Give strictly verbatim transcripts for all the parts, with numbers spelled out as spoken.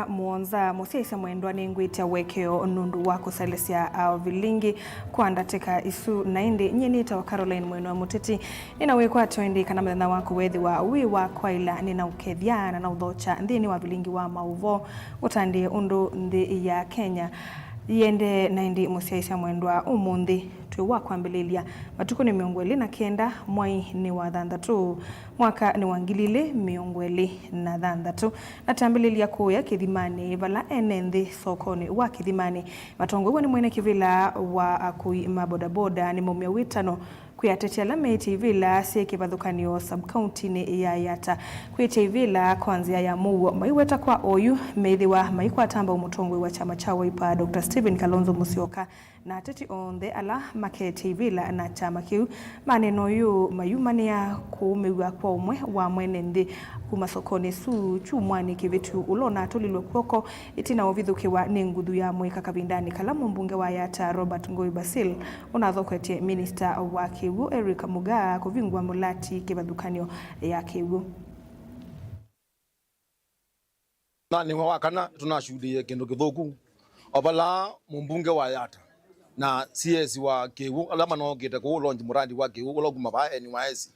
Mũonza, mũsyaĩĩsya mwendwa, nĩngwĩtya ũekeo nũndũ wa kũsalĩsya, a, vilingi kwa ndatĩka isu. Na ĩndĩ nyie nĩtawa Caroline Mwene wa Mũteti. Nĩna wĩkwatyo ĩndĩ kana mũthenya waku weethĩwa wĩ wa kwaĩla, nĩnaũkethya na naũthokya nthĩnĩ wa vilingi wa maũvoo, ũtandĩe ũndũ nthĩ ya Kenya yĩendee. Na ĩndĩ mũsyaĩĩsya mwendwa, ũmũnthĩ twĩ wa kwambĩlĩlya, matukũ nĩ mĩongo ĩlĩ na kenda, mwai nĩ wa thanthatũ, mwaka nĩ wa ngili ilĩ mĩongo ĩlĩ na thanthatũ. Na twambĩlĩlya kũya Kĩthimanĩ, vala ene nthĩ sokonĩ wa Kĩthimanĩ matongoew'a nĩ mwene kĩvĩla wa akui ma bodaboda nĩmaumya wĩtano kwĩ ateti ala meĩtye ivĩla syĩ kĩvathũkany'o sub-county-nĩ ya Yatta kwĩtya ivĩla kwa nzĩa ya mũuo. Maiweta kwa oyu, meĩthĩwa maikwata mbau mũtongoi wa kyama kya Wiper, Doctor Stephen Kalonzo Musyoka, na ateti onthe ala maketye ivĩla na kyama kĩu. Manena ũyũ mayumanĩa kũũmĩw'a kwa ũmwe wa mwene nthĩ kuma sokonĩ ĩsu kyumwanĩ kĩvĩtu, ũla ũnatũlilwe kw'oko ĩtina wa ũvithũkĩwa nĩ nguthu ya mũika kavindanĩ kala mũmbunge wa Yatta Robert Ngũi Basil ũnathoketye minista wa kĩw'ũ Eric Mugaa kũvingũa mũlati kĩvathũkany'o ya kĩw'ũ. Mũthenyanĩ wa kana, nĩtũnashuhudie kĩndũ kĩthũku o vala mũmbunge wa Yatta na C S wa kĩw'ũ ala manookĩte kũũ launch mũradi wa kĩw'ũ ũla ũkuma vaa N Y S,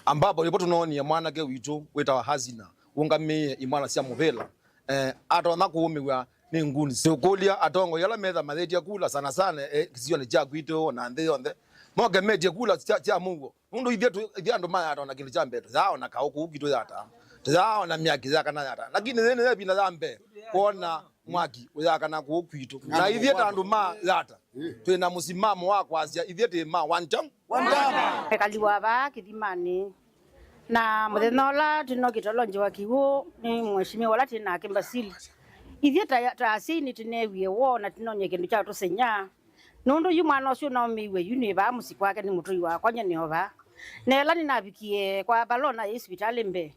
ambapo nĩvo tũnoonie mwanake witũ wĩtawa Hasina ũngamĩĩe imwana sya mũvĩla, eh, atonya kũũmĩw'a nĩ nguni. Tũkũlya atongoi ala methamathĩtye kula sana sana, eh, kĩsionĩ kya kwitũ na nthĩ yonthe, moke metye kula sya, sya mũuo. Nũndũ ithyĩ twĩ, ithyĩ andũ ma Yatta, ona kĩndũ kya mbee, tũyaaona kaũ kũu kwitũ Yatta. Tũyaaona myaki yakana Yatta. Lakini yĩĩ nĩyo ĩvinda ya mbee kwona mwaki ũyakana kũu kwitũ. Na ithyĩ ta andũ ma Yatta, twĩ na mũsimamo wa kwasya ithyĩ twĩ ma one term. Ekali wa vaa Kĩthimanĩ. Na mũthenya ũla twĩnokĩte ũlonji wa kĩw'ũ nĩ mheshimiwa ũla twĩ nake Basili. Ithyĩ ta, ta asyai nĩtũneewie woo na tũnonye kĩndũ kya tũsenya. Nũndũ yu mwana ũsu ũnaũmĩiwe yu nĩ vaa mũsyĩ kwake nĩ mũtũi wakwa, nyie nĩ o vaa. Na ĩla nĩnavikie kwa vala ũnaĩ sivitalĩ mbee,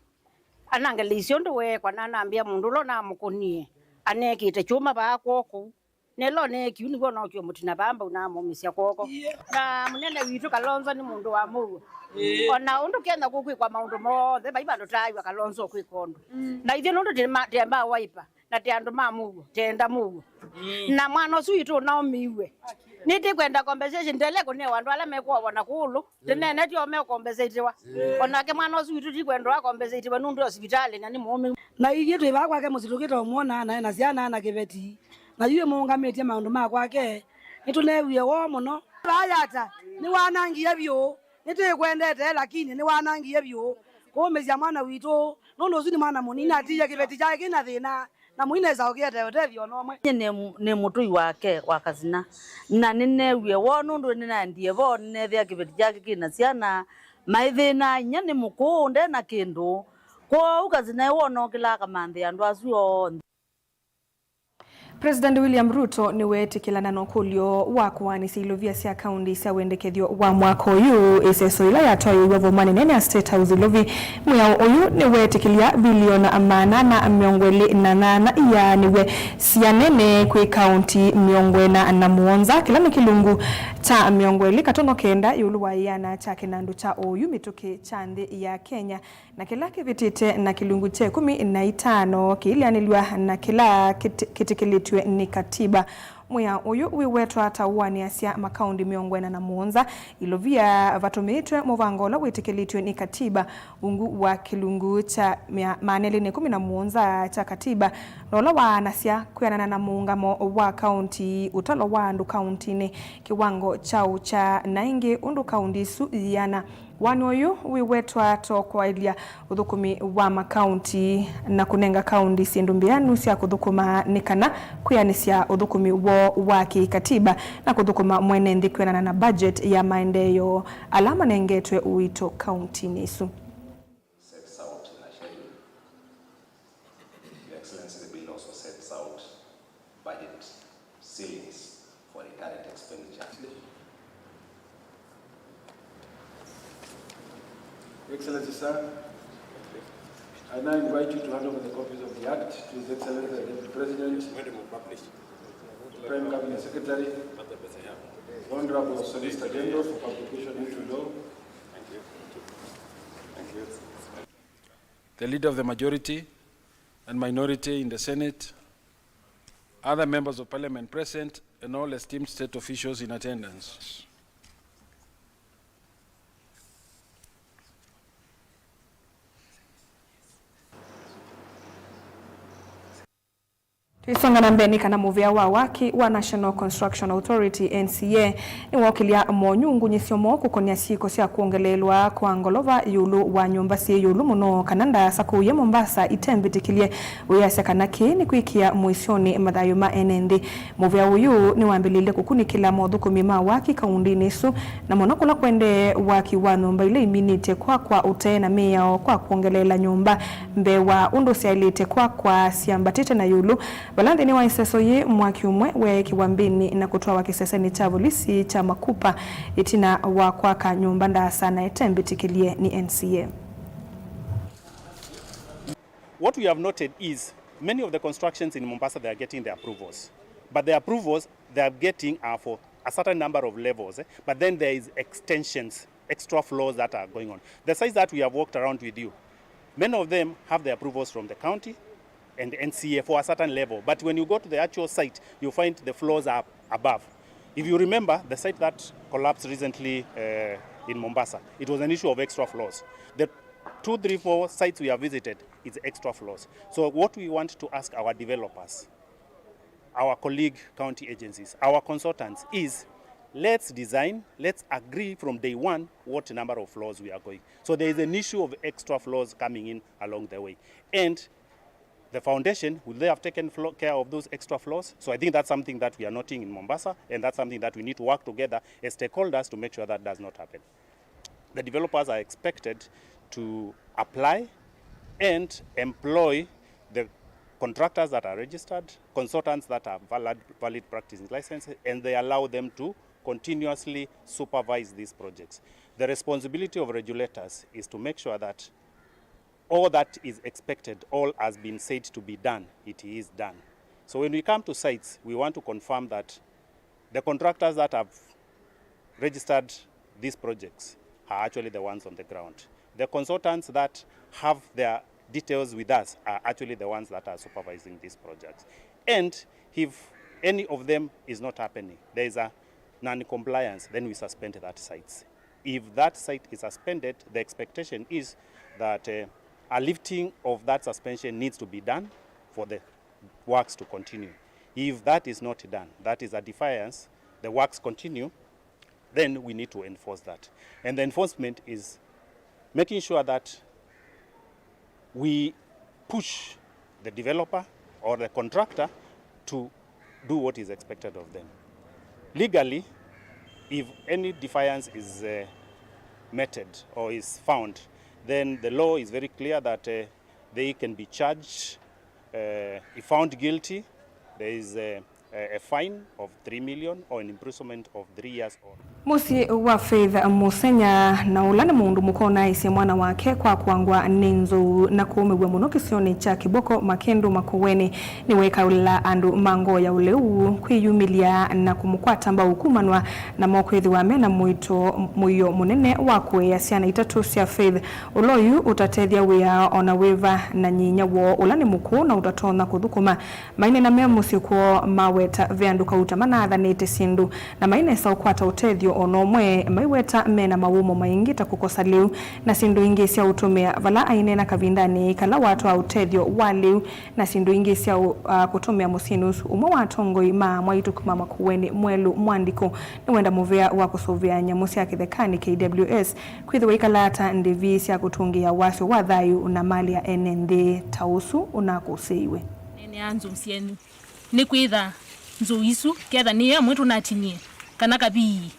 anangeleisye ũndũ weekwa na anambĩa mũndũ ũla ũnamũkũnie aneekĩte kyũma vaa kw'oko. Na ĩla ũneekie ũu nĩw'o nookie mũtina vaa mbau namũmĩsya kw'oko. Na mũnene witũ Kalonzo nĩ mũndũ wa mũuo. O na ũndũ kenda kũkwĩkwa maũndũ monthe, vai vandũ taaĩw'a Kalonzo ũkwĩka ũndũ. Na ithyĩ nũndũ tĩ ma-, tĩ ma Wiper, na tĩ andũ ma mũuo, tenda mũuo. Na mwana ũsu witũ ũnaũmĩiwe, nĩtĩkwenda compensation, ndele kũnewa andũ ala mekũawa na kũũlũ. Tĩneenetye o mekombesetiwa. O nake mwana ũsu witũ tikwenda akombesetiwe nũndũ e sivitalĩ na nĩ mũũmĩu. Na ithyĩ twĩ vaa kwake mũsyĩ tũkĩte ũmwona na ena syana na kĩveti. Na yu ĩmũũngamĩtye maũndũ ma kwake, nĩtũneewie woo mũno. Vaa Yatta nĩwanangie vyũ, nĩtĩkwendete, lakini nĩwanangie vyũ kũũmĩsya mwana witũ. Nũndũ ũsu nĩ mwana mũnini, atiie kĩveti kyake kĩna thĩna, na mũinesa ũkĩete ũtethyo o na ũmwe. Nyie nĩ, nĩ mũtũi wake wa Kasina, na nĩneewie woo nũndũ nĩnaendie vo, nĩneethĩa kĩveti kyake kĩna syana maithĩna. Inyia nĩ mũkũũ, nde na kĩndũ, kwoou Kasina ĩwona ũkĩlaa kamanthĩ andũ asu onthe. President William Ruto nĩweetĩkĩlana na ũkũlyo wa kũaanĩsya ilovia sya kaunti sya wendekethyo wa mwaka ũyũ, ĩseso ĩla yatwaĩĩw'e vomanĩ nene ya State House Ilovi. Mwĩao ũyũ nĩweetĩkĩlya bilioni maana ana mĩongo ĩlĩ na nana iyaanĩw'e sya nene kwĩ kaunti mĩongo ĩna na mũonza, kĩla nĩ kĩlungu kya mĩongo ĩlĩ katono kenda ĩũlũ wa ĩana kya kĩnandũ kya oyu mĩtũkĩ kya nthĩ ya Kenya. Na kĩla kĩvĩtĩte na kĩlungu kya ĩkũmi na itano kĩilĩanĩlw'a na kĩla kĩtĩ-, kĩtĩkĩlĩtw'e nĩ katiba. Mwĩao ũyũ wĩwetwa ta ũaanĩasya makaũndi mĩongo ĩna na mũonza ilovia vatũmĩĩtwe mũvango ũla wĩtĩkĩlĩtw'e nĩ katiba ungu wa kĩlungu kya mĩa-, maana elĩ na ĩkũmi na mũonza kya katiba, na ũla waanasya kwĩanana na mũũngamo wa kaũnti, ũtalo wa andũ kaũntinĩ, kĩwango kyaũ kya na ĩngĩ ũndũ kaũnti isu iana. Ũaani ũyũ wĩwetwa ta kwaĩlya ũthũkũmi wa makaũnti na kũnenga kaũnti syĩndũ mbĩanu sya kũthũkũma nĩ kana kwĩanĩsya ũthũkũmi woo wa kĩkatiba na kũthũkũma mwene nthĩ kwĩanana na budget ya maendeeo ala manengetwe ũito kaũntinĩ isu. Sets out in a schedule. Your Excellency, the bill also sets out budget ceilings for recurrent expenditure. Your Excellency, sir, I now invite you to hand over the copies of the Act to His Excellency the Deputy President, Prime Cabinet Secretary, Honorable Solicitor General for publication into law. The Leader of the Majority and Minority in the Senate Other members of parliament present and all esteemed state officials in attendance. Tũisonga na mbee, nĩ kana mũvĩa wa waki wa National Construction Authority, N C A, nĩwookĩlya monyũ ngunyĩsyo moo kũkonĩa syĩko sya kwongeleelwa kwa ngolova ĩũlũ wa nyũmba syĩ ĩũlũ mũno kana ndaasa kũu Mombasa ite mbĩtĩkĩlye, ũyasya kana kĩĩ nĩ kwĩkĩa mũisyonĩ mathayũ ma ene nthĩ. Mũvĩa ũyũ nĩwambĩlĩlye kũkunĩkĩla mothũkũmi ma waki kaũndĩnĩ ĩsu, na mũno kũla kũendee waki wa nyũmba ila iminĩtye kwakwa ũtee na mĩao kwa kwongeleela nyũmba mbee wa ũndũ syaĩlĩte kwakwa syambatĩte na ĩũlũ, vala nthĩnĩ wa ĩseso yĩĩ mwaki ũmwe weekĩwa mbĩnĩ na kũtwawa kĩsesenĩ kya volisi kya Makupa ĩtina wa kwaka nyũmba ndaasa na ĩte mbĩtĩkĩlye nĩ N C A. What we have noted is many of the constructions in Mombasa, they are getting the approvals. But the approvals they are getting are for a certain number of levels, eh? But then there is extensions, extra floors that are going on. The sites that we have walked around with you, many of them have the approvals from the county and N C A for a certain level. But when you go to the actual site, you find the floors are above. If you remember, the site that collapsed recently, uh, in Mombasa, it was an issue of extra floors. The two, three, four sites we have visited, it's extra floors. So what we want to ask our developers, our colleague county agencies, our consultants is, let's design, let's agree from day one what number of floors we are going. So there is an issue of extra floors coming in along the way. And the foundation, will they have taken flo-, care of those extra floors? So I think that's something that we are noting in Mombasa, and that's something that we need to work together as stakeholders to make sure that does not happen. The developers are expected to apply and employ the contractors that are registered, consultants that are valid, valid practice licenses, and they allow them to continuously supervise these projects. The responsibility of regulators is to make sure that all that is expected, all has been said to be done, it is done. So when we come to sites, we want to confirm that the contractors that have registered these projects are actually the ones on the ground. The consultants that have their details with us are actually the ones that are supervising these projects. And if any of them is not happening, there is a non-compliance, then we suspend that sites. If that site is suspended, the expectation is that, uh, a lifting of that suspension needs to be done for the works to continue. If that is not done, that is a defiance, the works continue, then we need to enforce that. And the enforcement is making sure that we push the developer or the contractor to do what is expected of them. Legally, if any defiance is, uh, meted or is found, then the law is very clear that, uh, they can be charged. Uh, if found guilty, there is a, a, a fine of three million or an imprisonment of three years or Mũsyĩ wa Faith Mũsenya, na ũla nĩ mũndũ mũka ũnaaĩsye mwana wake kwa kũangwa nĩ nzou na kũũmĩw'a mũno kĩsionĩ kya Kĩboko Makĩndũ Makueni, nĩwekaũlĩla andũ ma ngoo ya ũleu kwĩyumĩlya na kũmũkwata mbau kumanwa namo kwĩthĩwa me na mũito, mũio mũnene wa kũea syana itatũ sya Faith, ũla oyu ũtatethya wĩa o na wĩva na nyinyia woo ũla nĩ mũkũũ na ũtatonya kũthũkũma. Maineena me mũsyĩ kwoo, maweta ve andũ kauta manaathanĩte syĩndũ, na mainesa ũkwata ũtethyo o na ũmwe, maiweta me na mawũmo maingĩ ta kũkosa lĩu na syĩndũ ingĩ sya ũtũmĩa. Vala aineena kavindanĩ kala watwaa ũtethyo wa lĩu na syĩndũ ingĩ sya ũ-, a, kũtũmĩa mũsyĩnĩ ũsu, ũmwe wa atongoi ma mwaitũ kuma Makueni, Mwelu Mwandikũ, nĩwenda mũvea wa kũsũvĩa nyamũ sya kĩthekanĩ, K W S, kwĩthĩwa ikalaa ta ndĩvi sya kũtũngĩĩa wasyo wa thayũ na malĩ ya ene nthĩ ta ũsu ũnakũsĩiwe. Neenea nzou syenyu. Nĩkwĩtha nzou isu, ketha nĩ ĩmwe tũnatinie, kana kaviii,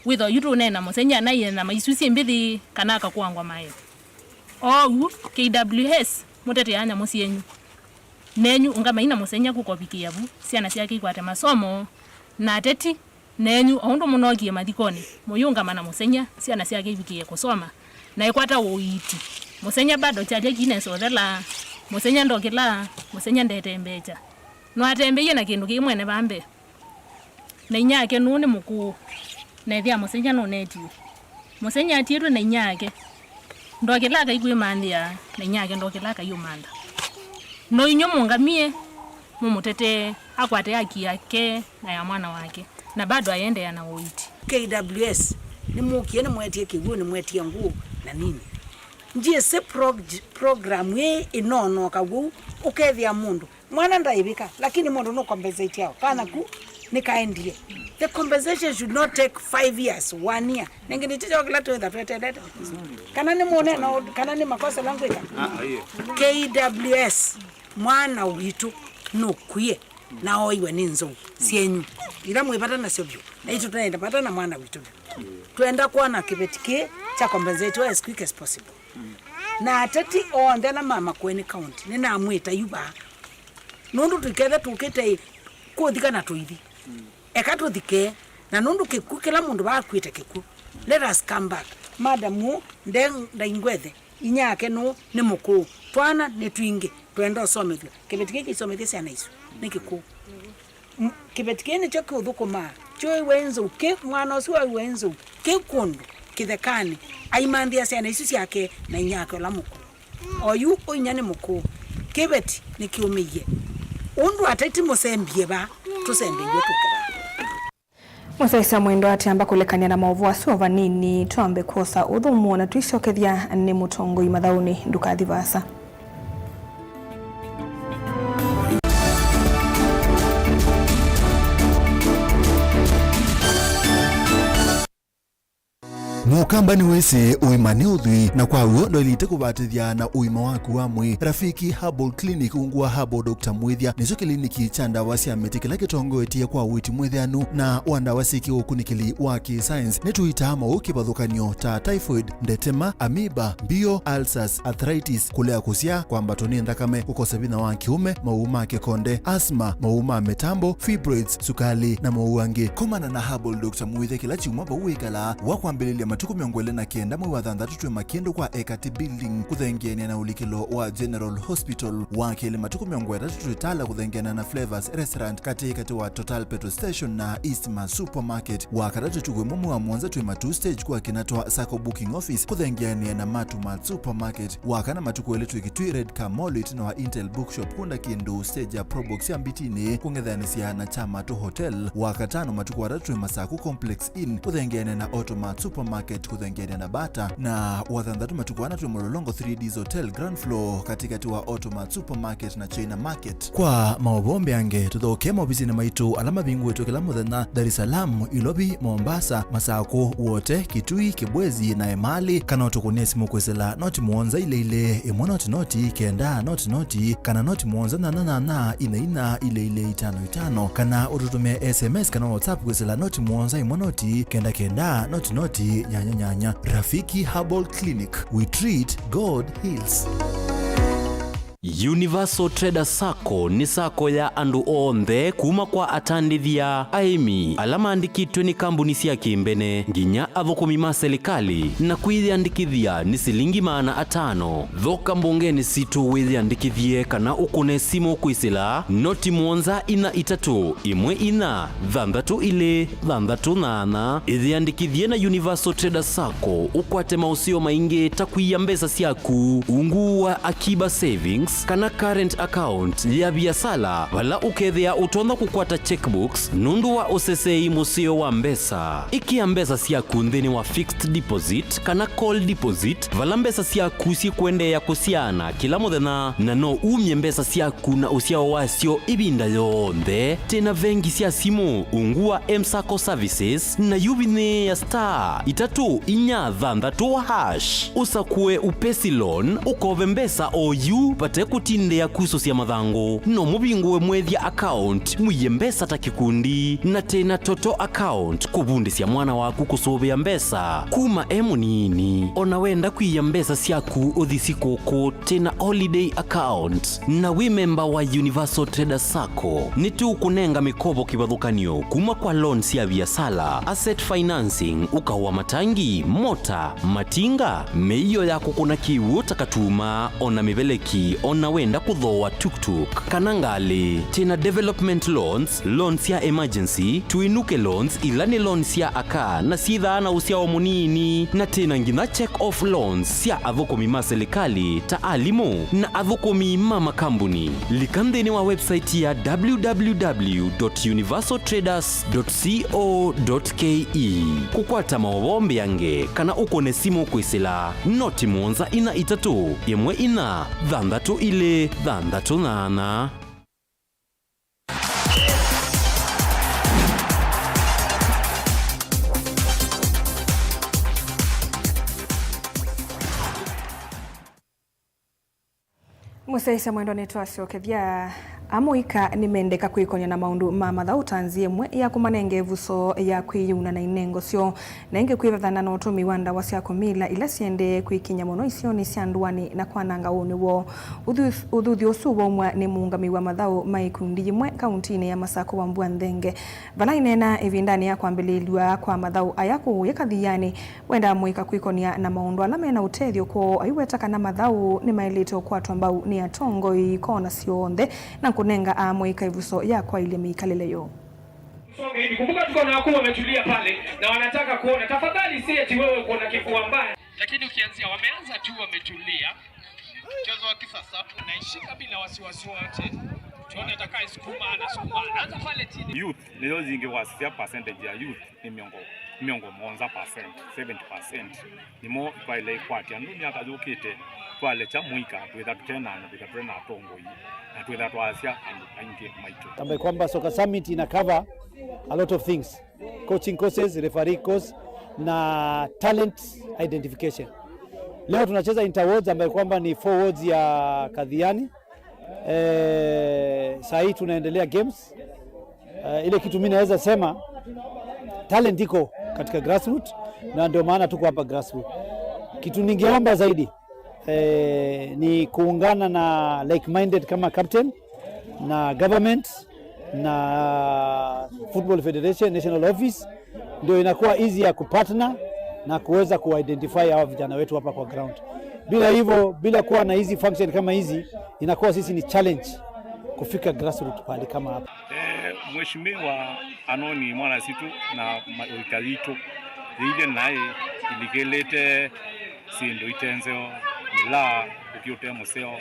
wĩtha oyu tũũneena mũsenya anaie nyama isu syĩ mbĩthĩ, kana akakũangwa maeo. Oou, K W S, mũtetea nyamũ syenyu. Nenyu ũngamai na mũsenya kũkovikĩĩa vu, syana syake ikwate masomo, na ateti, nenyu, o ũndũ mũnookie mathikonĩ, mũyĩũngama na mũsenya, syana syake ivikĩĩe kũsoma, na ikwata ũiiti. Mũsenya bado kyalya kinesa ũthela, mũsenya ndokĩlaa, mũsenya ndetembeekya. Nwatembeie na kĩndũ kĩĩ mwene vaa mbee. Na inyake nũũ nĩ mũkũũ, na ĩthe ya mũsenya nũneetiwe. Mũsenya atiĩtwe na inyake, ndokĩlaa kai kwĩmanthĩa, na inyake ndokĩlaa kai ũmantha. No inyw'ĩ mũngamie, mũmũtetee, akwate haki yake na ya mwana wake, na bado ayendeea na ũiiti. K W S, nĩmũkie, nĩmwetie kĩw'ũ, nĩmwetie ngũũ na nini. Njĩsĩ prog-, program ĩĩ ĩnonoka w'ou, ũkethĩa mũndũ, mwana ndaĩvĩka, lakini mũndũ nũcompensate ao, kana ku nĩkaendie. The compensation should not take five years, one year. Nengĩ nĩ kĩkyo kĩla twĩtha twetelete. Kana nĩ mũneno, kana nĩ makosa langu ĩka. K W S, mwana witũ nũkwie na oiwe nĩ nzou syenyu. Ila mwĩ vata nasyo vyũ. Na itũ tũnaenda vata na mwana witũ vyũ. Twenda kwona kĩveti kĩĩ kya compensate as quick as possible. Na ateti onthe ala ma Makueni County, nĩnamwĩta yu vaa. Nũndũ tũikethe tũkĩte kũthika na tũithi. Eka tũthike, na nũndũ kĩkw'ũ, kĩla mũndũ vaa akw'ĩte kĩkw'ũ. Let us come back. Madam ũũ, nde-, ndaingwethe, inyia yake nũũ, nĩ mũkũũ. Twana nĩ twingĩ, twenda ũsomethw'a. Kĩveti kĩĩ kĩisomethye syana isu, nĩ kĩkũũ. M-, kĩveti kĩĩ nĩkyo kĩũthũkũmaa, kyoiwe nzou, kĩ mwana ũsu waiwe nzou, kĩ kũndũ kĩthekanĩ, aimanthĩa syana isu syake na inyia yake ũla mũkũũ. Oyu ũinyia nĩ mũkũũ, kĩveti nĩkĩũmĩie. Ũndũ ateti mũsembie vaa, tũsembeiwe tũke vaa. Mũsyaĩĩsya mwendwa, atamba kũlekany'a na maũvoo asu o vanini, twambe kwosa ũthũmũo na tũisyokethya nĩ mũtongoi mathaũnĩ. Ndũkathi vaasa. Mũkamba nĩwĩsĩ ũima nĩ ũthwii, na kwa w'o ndwaĩlĩte kũvatĩthya na ũima waku wa mwĩĩ. Rafiki Herbal Clinic, ungu wa Herbal Doctor Mwĩthya, nĩkyo kĩliniki kya ndawa sya mĩtĩ kĩla kĩtongoetye kwa ũiiti mwĩthĩanu na wa ndawa syĩ kĩũkunĩkĩli wa kĩ-science. Nĩtũitaa maũũ kĩvathũkany'o ta typhoid, ndetema, amoeba, mbio, ulcers, arthritis, kũlea kũsyaa, kwambatwa nĩ nthakame, kũkosa vinya wa kĩũme, maũũ ma kĩkonde, asthma, maũũ ma mĩtambo, fibroids, sukalĩ, na maũũ angĩ. Komana na Herbal Doctor Mwĩthya kĩla kyumwa vau wĩkalaa. Wa kwambĩlĩlya matukũ mĩongo ĩlĩ na kenda mwei wa thanthatũ twĩ Makĩndũ kwa Ekati Building kũthengeanĩa na ũlikĩlo wa General Hospital. Wa kelĩ matukũ mĩongo ĩtatũ twĩ Tala kũthengeanĩa na Flavors Restaurant katĩ katĩ wa Total Petrol Station na Eastma Supermarket. Wa katatũ tuku ĩmwe mwei wa mũonza twĩ Matuu Stage kwa Kinatwa Sacco Booking Office kũthengeanĩa na Matu Mart Supermarket. Wa kana matukũ elĩ twĩ Kitui Red Car Mall ĩtina wa Intel Bookshop kũnda kĩndũ stage ya Probox ya Mbitinĩ kũng'ethanĩsya na Kyamatu Hotel. Wa katano matukũ atatũ twĩ Masaku Complex Inn kũthengeanĩa na Automart Supermarket kũthengeanĩa na Bata. Na wa thanthatũ matukũ ana twĩ Mlolongo three Ds Hotel ground floor katĩkatĩ wa Automart Supermarket na China Market. Kwa maũvoo mbeange, tũthokee maovisinĩ maitũ ala mavingũĩtwe kĩla mũthenya, Dar es Salaam, Ilovi, Mombasa, Masakũ, Wote, Kitui, Kibwezi, na Emali, kana ũtũkũnĩe simũ kwĩsĩla noti mũonza ilĩ ilĩ, ĩmwe noti noti, kenda noti noti, kana noti mũonza nyanya nyanya, ina ina, ilĩ ilĩ, itano itano, kana ũtũtũmĩe S M S kana WhatsApp kwĩsĩla noti mũonza, ĩmwe noti, kenda kenda, noti noti, nyanya nyanya. Rafiki Herbal Clinic, we treat, God heals. Universal Trader Sacco nĩ sacco ya andũ onthe, kuma kwa atandĩthya, aĩmi, ala maandĩkĩtwe nĩ kambuni sya kĩmbene, nginya athũkũmi ma silikalĩ, na kwĩyĩandĩkĩthya nĩ silingi maana atano. Thoka mbongenĩ sitũ wĩyĩandĩkĩthye kana ũkũne simũ kwĩsĩla noti mũonza ina itatũ ĩmwe ina thanthatũ ilĩ thanthatũ nyanya. Ĩyĩandĩkĩthye na Universal Trader Sacco ũkwate maũseo maingĩ ta kwia mbesa syaku ungu wa Akiba Savings kana current account ya viasala, vala ũkethĩa ũtonya kũkwata checkbooks nũndũ wa ũseseei mũseo wa mbesa. Ĩkĩa mbesa syaku nthĩnĩ wa fixed deposit kana call deposit, vala mbesa syaku syĩkũendeea kũsyaana kĩla mũthenya, na no umye mbesa syaku na ũsyao wasyo ĩvinda yonthe. Twĩ na vengi sya simũ ungu wa M-Sacco Services, na yu vinyĩĩa star itatũ inya thanthatũ hash ũsakũe Upesi Loan, ũkove mbesa o yu vate kũtindĩa kusũsya mathangũ. No mũvingũe Mwĩthya account, mũie mbesa ta kĩkundi, na twĩ na Toto account kũvundĩsya mwana waku kũsũvĩa mbesa kuma e mũnini. O na wenda kwia mbesa syaku ũthi sikũkũ, twĩ na Holiday account. Na wĩ memba wa Universal Trader Sacco, nĩtũkũnenga mĩkovo kĩvathũkany'o kuma kwa loan sya viasala, asset financing, ũkao wa matangi, mota, matinga, mĩio ya kũkũna kĩw'ũ ta katuma, o na mĩveleki, O na wenda kũthooa tuktuk kana ngalĩ. Twĩ na development loans, loan sya emergency, tũinũke loans, ila nĩ loan sya aka na syĩthaa na ũsyao mũnini, na twĩ na nginya check off loans sya athũkũmi ma silikalĩ ta alimũ na athũkũmi ma makambuni. Lika nthĩnĩ wa website ya w w w dot universal traders dot co dot k e. Kũkwata maũvoo mbeange kana ũkũne simũ kwĩsĩla noti mũonza ina itatũ ĩmwe ina thanthatũ ilĩ thanthatũ nyanya. Mũsyaĩĩsya mwendwa, nĩtwasyokethya. Amũika nĩmendeka kwĩkonya na maũndũ ma mathaũ ta nzĩa ĩmwe ya kũmanenga ĩvuso ya kwĩyumya na inengo syoo, na ĩngĩ kwĩvathana na ũtũmĩi wa ndawa sya kũmila ila syendee kwĩkinya mũno isionĩ sya ndũanĩ na kwananga ũnĩ woo. Ũthuth-, ũthuthyo ũsu waumw'a nĩ mũũngamĩi wa mathaũ ma ikundi yĩmwe kauntinĩ ya Masakũ, Wambua Nthenge, vala aineena ĩvindanĩ ya kwambĩlĩĩlw'a kwa mathaũ aya kũũya Kathianĩ. Wendaa amũika kwĩkonya na maũndũ ala mena ũtethyo kwoo, aiweta kana mathaũ nĩmaĩlĩte ũkwatwa mbau nĩ atongoi kona syonthe na kũnenga amũika ĩvuso ya kwaĩlya mĩkalĩle yoo. Songe hivi. Kumbuka tuko na wakuu wametulia pale na wanataka kuona. Tafadhali si eti wewe uko na kifua mbaya. Lakini ukianzia wameanza tu wametulia. Mchezo wa kisasa. Naishika bila wasiwasi wote. Tuone atakaye sukuma, anasukuma, anaanza pale chini. Youth nĩyo zingi wasisya percentage ya youth nĩ mĩongo, mĩongo mũonza percent, seventy percent. Nĩmo twaĩle ĩkwatya andũ myaka yũkĩte, twalekya mũika, twĩtha tũte na, twĩtha tũte na atongoi, na twĩtha twasya andũ aingĩ maitũ. Ambaye kwamba Soccer Summit ina cover a lot of things. Coaching courses, referee course, na talent identification. Leo tunacheza inter wards ambayo kwamba ni four wards ya Kathiani. Eh, saa hii tunaendelea games. Eh, ile kitu mimi naweza sema, talent iko katika grassroot, na ndio maana tuko hapa grassroot. Kitu ningeomba zaidi, eh, ni kuungana na like-minded kama captain na government na Football Federation National Office, ndio inakuwa easy ya kupartner na kuweza kuidentify hawa vijana wetu hapa kwa ground. Bila hivyo, bila kuwa na hizi function kama hizi, inakuwa sisi ni challenge kufika grassroots pahali kama hapa. Eh, Mheshimiwa Anoni Mwanasitu na ma-, ũika yitũ yĩilye naĩ ilikĩlĩte syĩndũ ite nzeo, mĩlaa ũkĩ ũte mũseo,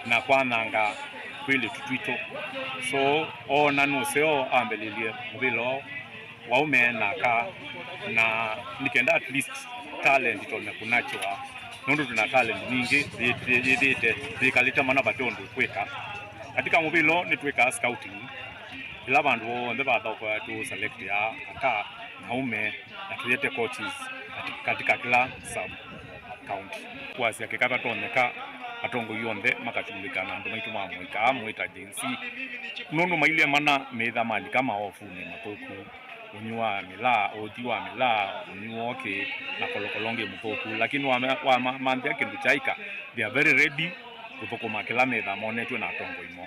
na kwananga twĩlĩtu twitũ. So, oona nĩ ũseo ambĩlĩlye mũvĩla ũũ wa aũme na aka, na nĩ kenda at least talent ĩtonye kũnachwa, nũndũ twĩ na talent nyingĩ yĩ-, yĩ-, yĩthĩĩte yĩkalĩte mana vate ũndũ ĩkwĩka. Katika mũvĩla ũũ nĩtwĩkaa scouting, ĩla vandũ vonthe vathaũkwa tũselect aka na aũme, na tũyete coaches kati-, katika kila sub county. Kwasya kĩka tatonyeka, atongoi onthe makashughulika na andũ maitũ ma mũika, amwĩta Gen Z. Nũndũ mailye mana mĩtha malika maofunĩ mathũku, ũnywi wa mĩlaa, ũthi wa mĩlaa, ũnywi wa ũkĩ, na kolokolo ũngĩ mũthũku. Lakini wame-, wama-, manthĩa kĩndũ kyaika, they are very ready kũthũkũma kĩla mĩtha monetw'e na atongoi moo.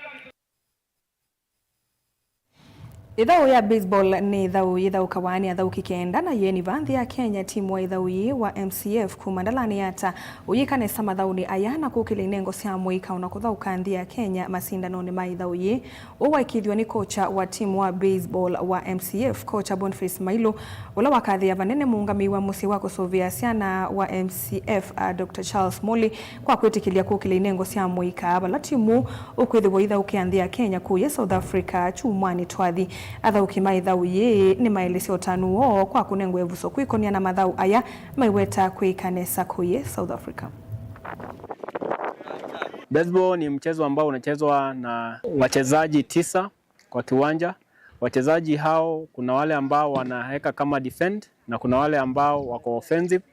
Ĩthaũ ya baseball nĩ ĩthaũ yĩthaũkawa nĩ athaũki kenda, na yĩeni va nthĩ ya Kenya, timu wa ĩthaũ yĩĩ wa M C F kuma Ndalani Yatta ũyĩka nesa mathaũnĩ aya na kũkĩlya inengo sya mũika o na kũthaũka nthĩ ya Kenya masindanonĩ ma ĩthaũ yĩĩ. Ũũ waĩkĩĩthw'a nĩ kocha wa timu wa baseball wa M C F, kocha Boniface Mailu, ũla wakathĩĩa vanene mũũngamĩi wa mũsyĩ wa kũsũvĩa syana wa M C F, a, Doctor Charles Muli, kwa kwĩtĩkĩlya kũkĩlya inengo sya mũika vala timu ũkwĩthĩwa ũithaũkĩa nthĩ ya Kenya kũya South Africa kyumwanĩ twathi. Athaũki ma ĩthaũ yĩĩ nĩmaelesya ũtanu woo kwa kũnengwa ĩvuso kwĩkonia na mathaũ aya maiweta kwĩka nesa kũya South Africa. Baseball ni mchezo ambao unachezwa na wachezaji tisa kwa kiwanja. Wachezaji hao, kuna wale ambao wanaweka kama defend na kuna wale ambao wako offensive,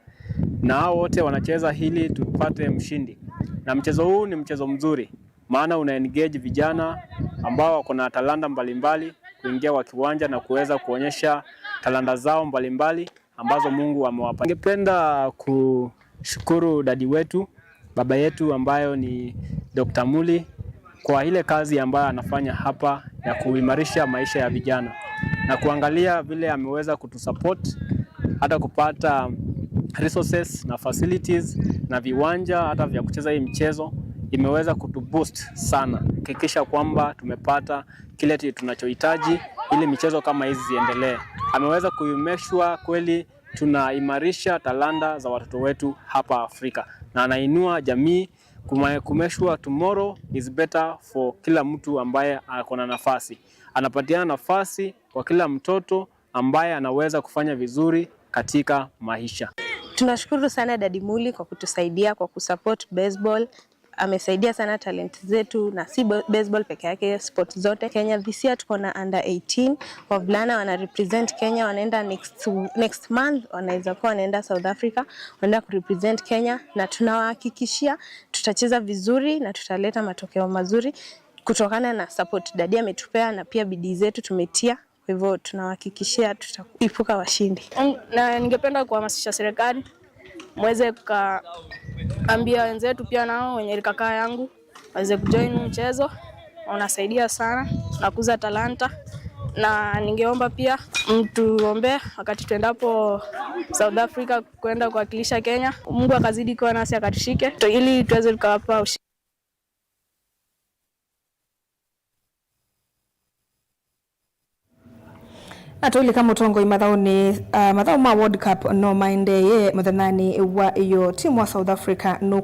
na hao wote wanacheza ili tupate mshindi. Na mchezo huu ni mchezo mzuri, maana una engage vijana ambao wako na talanta mbalimbali kuingia kwa kiwanja na kuweza kuonyesha talanta zao mbalimbali ambazo Mungu amewapa. Ningependa kushukuru dadi wetu, baba yetu ambayo ni Doctor Muli, kwa ile kazi ambayo anafanya hapa ya kuimarisha maisha ya vijana na kuangalia vile ameweza kutusupport hata kupata resources na facilities na viwanja hata vya kucheza hii mchezo, imeweza kutuboost sana, kuhakikisha kwamba tumepata kile tu- tunachohitaji ili michezo kama hizi ziendelee. Ameweza ku make sure kweli tunaimarisha talanta za watoto wetu hapa Afrika, na anainua jamii kuma- ku make sure tomorrow is better for kila mtu ambaye ako na nafasi. Anapatiana nafasi kwa kila mtoto ambaye anaweza kufanya vizuri katika maisha. Tunashukuru sana Daddy Muli kwa kutusaidia kwa kusupport baseball. Amesaidia sana talent zetu, na si bo- baseball peke yake, sports zote Kenya. This year tuko na under eighteen, wavulana wana represent Kenya, wanaenda next, next month wanaweza kuwa wanaenda South Africa, wanaenda kurepresent Kenya, na tunawahakikishia tutacheza vizuri na tutaleta matokeo mazuri kutokana na support Daddy ametupea na pia bidii zetu tumetia. Kwa hivyo tunawahakikishia tutaibuka washindi. Na ningependa kuhamasisha serikali muweze kuambia wenzetu pia nao wenye rika kaa yangu waweze kujoin huu mchezo, unasaidia sana, unakuza talanta, na ningeomba pia mtuombee wakati tuendapo South Africa kwenda kuwakilisha Kenya. Mungu akazidi kuwa nasi, akatushike to- ili tuweze tukawapa ushi- Atũlika mũtongoi mathaũnĩ, uh, mathaũ ma World Cup no maendeeye mũthenyanĩ wa ĩyo. Timu wa South Africa nũkũ